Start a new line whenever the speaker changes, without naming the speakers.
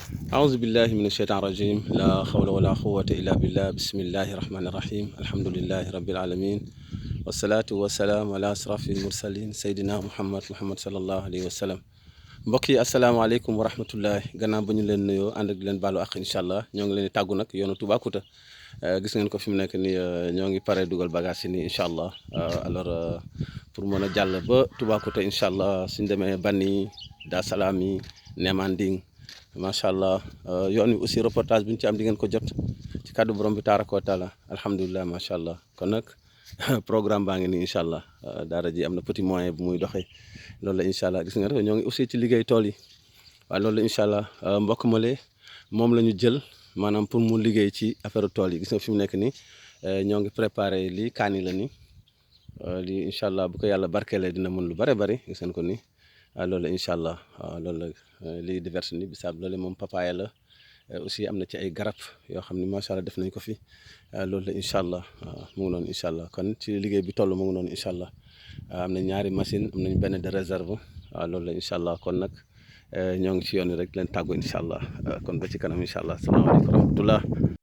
أعوذ بالله من الشيطان الرجيم لا حول ولا قوة إلا بالله بسم الله الرحمن الرحيم الحمد لله رب العالمين والصلاة والسلام على أشرف المرسلين سيدنا محمد صلى الله عليه وسلم mbokk yi asalaamaaleykum wa rahmatullah gannaaw ba ñu leen nuyoo ànd ak di leen baalu ak incha allah ñoo ngi leen di tàggu nag yoonu Toubacouta gis ngeen ko fi mu nekk nii ñoo ngi pare dugal bagage yi nii incha allah alors pour mën a jàll ba Toubacouta incha allah suñ demee Banni Daa Salaam Nemanding macha allah yoon wi aussi reportage bi ñu ci am di ngeen ko jot ci kàddu borom bi taaraka wa taala alhamdulilah macha allah kon nag programme baa ngi nii incha allah daara ji am na petit moyen bu muy doxee loolu la incha allah gis nga ñoo ngi aussi ci liggéey tool yi waaye loolu la incha allah mbokk male moom la ñu jël maanaam pour mu liggéey ci affaire tool yi gis nga fi mu nekk nii ñoo ngi préparé lii kaani la ni lii incha allah bu ko yàlla barkeelee dina mën lu bare bari gis ngeen ko nii loolu la incha allah loolu la lii diverse ni bisaab loolu moom papaaya la aussi am na ci ay garab yoo xam ne macha allah def nañ ko fi loolu la incha allah mu ngi noonu incha allah kon ci liggéey bi toll mu ngi noonu incha allah am na ñaari machine am nañ benn de réserve loolu la incha allah kon nag ñoo ngi ci yoon wi rek leen tàggu incha allah kon ba ci kanam incha allah salaamaaleykum wa rahmatullah